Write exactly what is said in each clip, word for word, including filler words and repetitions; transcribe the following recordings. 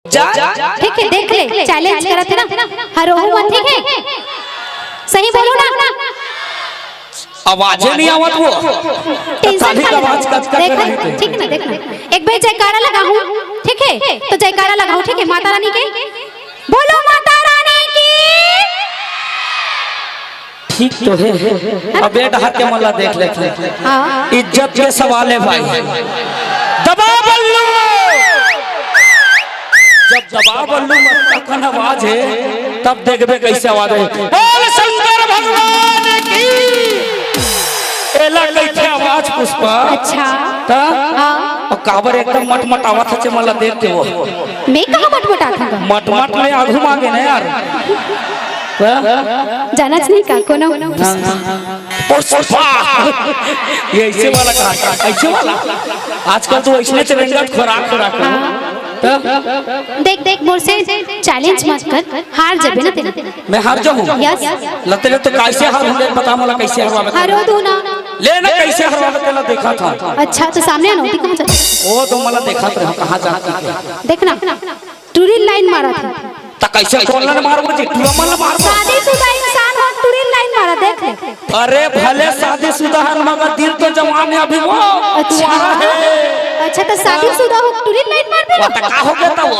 जा। ठीक है, देख ले, चैलेंज करत हे ना, हरोहू मत, ठीक है? सही बोलो ना। आवाजे नहीं आवत वो। टेंशन खाली का आवाज कच कच देख, रहे थे। ठीक ना, देख ना। एक बार जयकारा लगाहूं, ठीक है? तो जयकारा लगाहूं, ठीक है? माता रानी के बोलो, माता रानी की। ठीक तो है। अब बेटा हाथ के मल्ला देख लेते हैं। हाँ। इज्जत के सवाल है भाई। दबा बल्लू। जब दबा बल्लू मत्ता कन आवाज है, तब देखबे कैसे आवाज है। बोल शंकर भगवान की। एला कैसे आवाज, पुष्पा? अच्छा। ता? हाँ। अउ काबर एकदम मटमट आवत हे, मल्ला देख के वो। मैं कहाँ मटमटात हूँ? मटमट ले आगू मांगे ना यार। हाँ? जानत नहीं का कोनो? पुष्पा। ये ऐसे वाला कहा, ऐसे वाला। आजकल तो ऐसने चलेंगे, खोराक, खोराक। हाँ। हाँ? देख, देख, मोर से चैलेंज मत कर, हार जबे ना तेला। मैं हार जाऊँ? यस। लते ले तो कैसे हार हूँ, बता मोला कैसे हरवा, बता। हरो दू ना। ले ना, कैसे हरवा, तेला देखा था। अच्छा, तो सामने आना होती, कहाँ जाती? वो तो मला देखा था, कहाँ जाती थी। देखना, टूरी लाइन मारा था। तो कैसे कौन ला मारबो जी? टूरा मन ला मारबो। शादीशुदा इंसान हो, टूरी लाइन मारा, देख ले। अरे भले शादीशुदा है, मगर दिल तो जवान है अभी वो। अच्छा। कुंवारा है। अच्छा, तो शादीशुदा हो, टूरी लाइन मार दे। वो तो का हो गया था वो?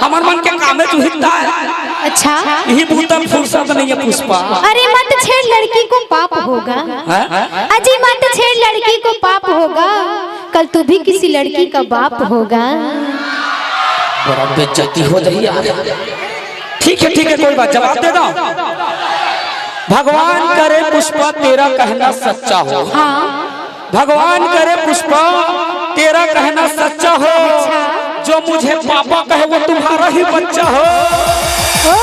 हमर मन के कामे तू हित है। अच्छा। यही बूता फुर्सत नहीं है पुष्पा। अरे मत छेड़, लड़की को पाप होगा। हैं? अजी मत छेड़, लड़की को पाप होगा, कल तू भी किसी लड़की का बाप होगा। बड़ा बेइज्जती हो जाही यार। ठीक है, ठीक है, कोई बात, जवाब दे दो। भगवान करे पुष्पा तेरा कहना सच्चा हो। हाँ। भगवान करे पुष्पा तेरा कहना सच्चा हो। अच्छा। जो मुझे पापा कहे वो तुम्हारा ही बच्चा हो। ओ,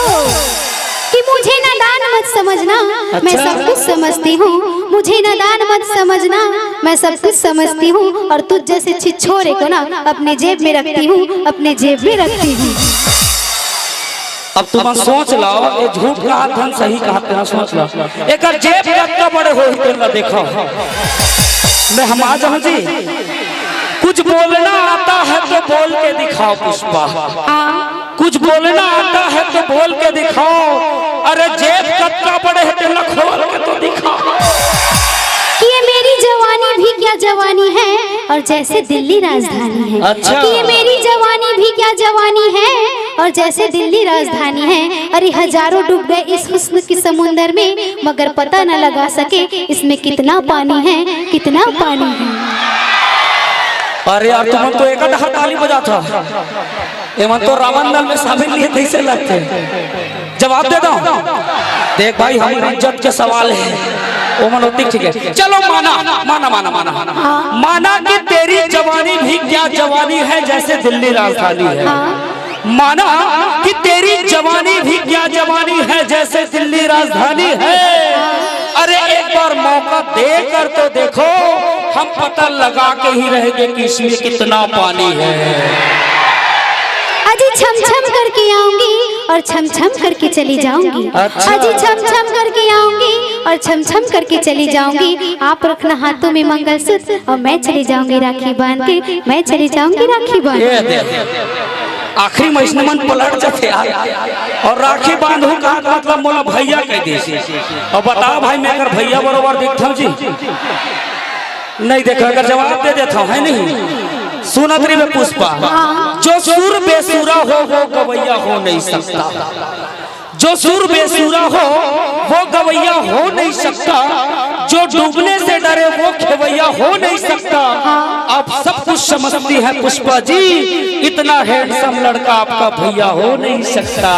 कि मुझे नादान मत समझना, मैं अच्छा। सब कुछ समझती हूँ। मुझे नादान मत समझना, मैं सब कुछ समझती हूँ। और तुझ जैसे छिछोरे को ना अपने जेब में रखती हूँ, अपने जेब में रखती हूँ। अब तुम सोच लो, ये झूठ कहा था, सही कहा था, सोच लो। एकर जेब कतका बड़े होही, तेला देखो। मैं हम आ जाऊं जी। कुछ बोलना आता है तो बोल के दिखाओ पुष्पा। हाँ। कुछ बोलना आता है तो बोल के दिखाओ। अरे जेब कतका बड़े है, तेला खोल के तो दिखाओ। कि ये मेरी जवानी भी क्या जवानी है, और जैसे दिल्ली राजधानी है। अच्छा। कि ये मेरी जवानी भी क्या जवानी है, और जैसे दिल्ली राजधानी है। अरे हजारों डूब गए इस हुस्न के समुंदर में, मगर पता न लगा सके इसमें कितना पानी है, कितना पानी है। अरे यार, तुमन तो एक आधा ताली बजाथा। एमन तो रावण दल में शामिल नहीं है, कैसे लगते? जवाब दे दो। देख भाई, हमारी इज्जत के सवाल है। ओमन होती ठीक है। चलो माना, माना, माना, माना। हाँ। माना कि तेरी जवानी भी क्या जवानी है, जैसे दिल्ली राजधानी है। हाँ। माना कि तेरी जवानी भी क्या जवानी है, जैसे दिल्ली राजधानी है। अरे एक बार मौका देकर तो देखो, हम पता लगा के ही रहेंगे कि इसमें कितना पानी है। अजी छम छम करके आऊंगी और छम छम करके चली जाऊंगी। अच्छा। अजी छम छम करके आऊंगी और छम छम करके चली जाऊंगी। आप रखना हाथों में मंगलसूत्र और मैं चली जाऊंगी राखी बांध के, मैं चली जाऊंगी राखी बांध ये के। दे। आखिरी में इसने मन पलट जाते यार। और राखी बांधू का मतलब मोला भैया कह दे। और बताओ भाई, मैं अगर भैया बरोबर दिखता हूँ जी? नहीं देखा, अगर जवाब दे देता हूँ, है नहीं? सुनत रही मैं पुष्पा। हाँ। जो सुर बेसुरा हो वो गवैया हो नहीं सकता। जो सुर बेसुरा हो वो गवैया हो नहीं सकता। जो डूबने से डरे वो खेवैया हो नहीं सकता। हाँ। आप सब कुछ समझती है पुष्पा जी, इतना हैंडसम लड़का आपका भैया हो नहीं सकता।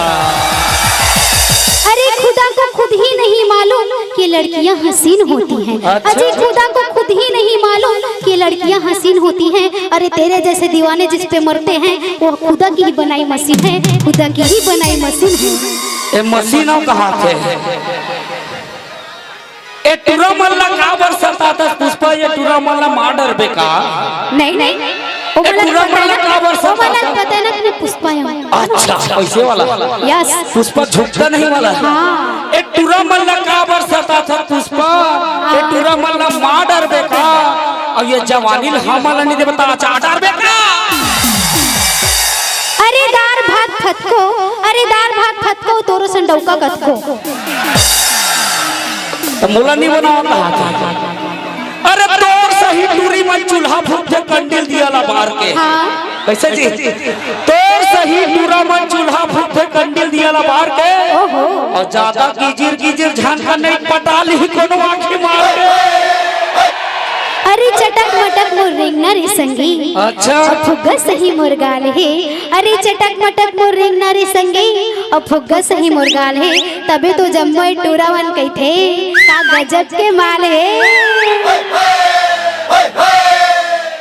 अरे खुदा को खुद ही नहीं मालूम कि लड़कियां हसीन होती हैं। अच्छा। अजी खुदा को खुद ही नहीं मालूम कि लड़कियां हसीन होती हैं। अरे तेरे जैसे दीवाने जिस पे मरते हैं वो खुदा की ही बनाई मशीन है, खुदा की ही बनाई मशीन है। ए मशीन कहा थे? ए टुरा मन ला काबर सताथस पुष्पा, ए टुरा मन ला मार डरबे का? नहीं, नहीं। वो ए वाला टुरा पता मन है ला ना, काबर वो वाला सताथस? पता है ना कि मैं पुष्पा हूँ। अच्छा, वैसे वाला। यस। पुष्पा झुकता नहीं वाला। हाँ। ए टुरा मन ला काबर सताथस पुष्पा, ए टुरा मन ला मार डरबे का? अब ये जवानी ला हमन ला नहीं देबे त चाट डरबे का? अरे दार भात कतको, अरे दार भात फतको, तोरो संडौका कतको। त मोला नहीं बनावा कहा था। अरे तोर सही टूरी मन चूल्हा फूकथे कंडील दिया ला बार के। हाँ। कैसे जी? तोर सही टूरा मन चूल्हा फूकथे कंडील दिया ला बार के। ओहो। अउ जादा गिजिर गिजिर झन का नहीं पटा ली कोनो आँखी मार के। अरे चटक मटक मोर रेंगना रे संगी। अच्छा। अउ फुग्गा सही मोर गाल हे। अरे चटक मटक मोर रेंगना रे संगी, अउ फुग्गा सही मोर गाल हे। तभे तो जम्मो ए टूरा मन कहिथे, का गजब के माल हे।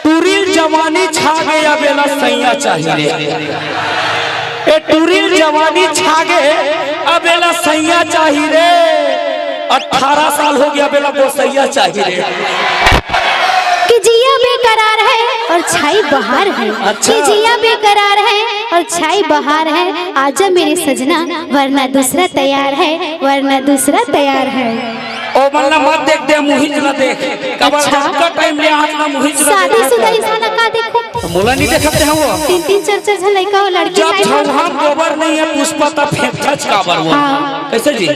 टूरी ल जवानी छा गे, अब एला सैया चाही रे। ए टूरी ल जवानी छा गे, अब एला सैया चाही रे। अठारह साल हो गे, अब एला गोसैया चाही रे। कि जिया बेकरार है और छाई बहार है। अच्छा। कि जिया बेकरार है और छाई बहार है। आजा मेरे सजना, वरना दूसरा तैयार है, वरना दूसरा तैयार है। ओ मन ला मत देख, दे मुहिच ला देख। काबर अच्छा। जतका टाइम ले आँख ला मुहिच ला देख। शादीशुदा इंसान ला का देखो? त मोला नहीं देखत हे वो। तीन तीन चार चार झन लइका हो, लड़की जब लाइन में। झौहा म गोबर नहीं है पुष्पा, तब फेंकथच काबर वो। हाँ। कैसे जी?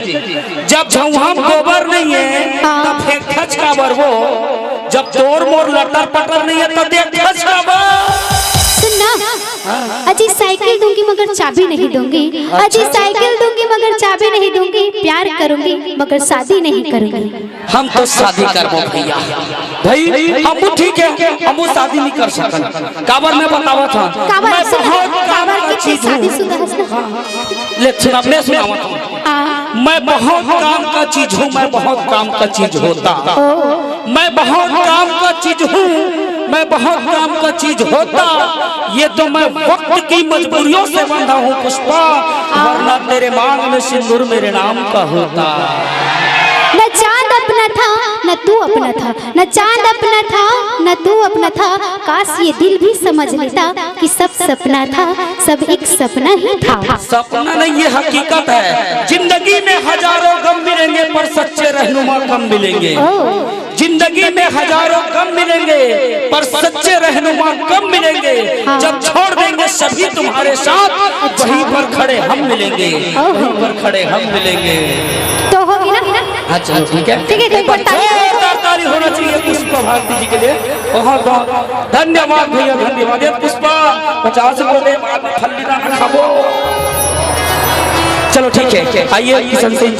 जब झौहा म गोबर नहीं है, हाँ। तब फेंकथच काबर वो। जब तोर मोर लटर पटर नहीं है, तब देखथच काबर। सुन ना, अजी साइकिल दूंगी मगर चाबी नहीं दूंगी। अजी साइकिल दूंगी मगर चाबी नहीं दूंगी। प्यार करूंगी मगर शादी नहीं करूंगी। हम तो शादी करबो भैया। भाई, हमू ठीक है, हमू शादी नहीं कर सकन। काबर मैं बतावत हूँ, काबर मैं ऐसे बहुत काम काबर का के चीज हूँ। शादीशुदा हस ना? ले सुना, मैं सुनावत हूँ। हाँ। मैं बहुत काम का चीज हूँ, मैं बहुत काम का चीज होता। ओ। मैं बहुत काम का चीज हूँ, मैं बहुत काम का चीज होता। ये तो मैं वक्त की मजबूरियों से बंधा हूँ पुष्पा, वरना तेरे मांग में सिंदूर मेरे नाम का होता। न चांद अपना था, न तू अपना था, न चांद अपना था, न तू अपना था। काश ये दिल भी समझ लेता कि सब सपना था, सब एक सपना ही था। सपना नहीं, ये हकीकत है। जिंदगी में हजारों गम मिलेंगे, पर सच्चे रहनुमा कम मिलेंगे। ओ। जिंदगी में हजारों गम मिलेंगे, पर सच्चे रहनुमा कम मिलेंगे। हाँ। जब छोड़ देंगे सभी तुम्हारे साथ, अच्छा। वहीं पर खड़े हम मिलेंगे, ओहो। वहीं पर खड़े हम मिलेंगे। तो होगी ना? हाँ, चलो, ठीक है। ठीक है, तो एक बार एक बार ताली। जोरदार ताली होना चाहिए पुष्पा भारती जी के लिए। बहुत, बहुत धन्यवाद भैया, धन्यवाद। ये पुष्पा पचास रुपये दे, बाद में फल्ली दाना खाबो। चलो, ठीक है, आइए, किशन सिंह जी।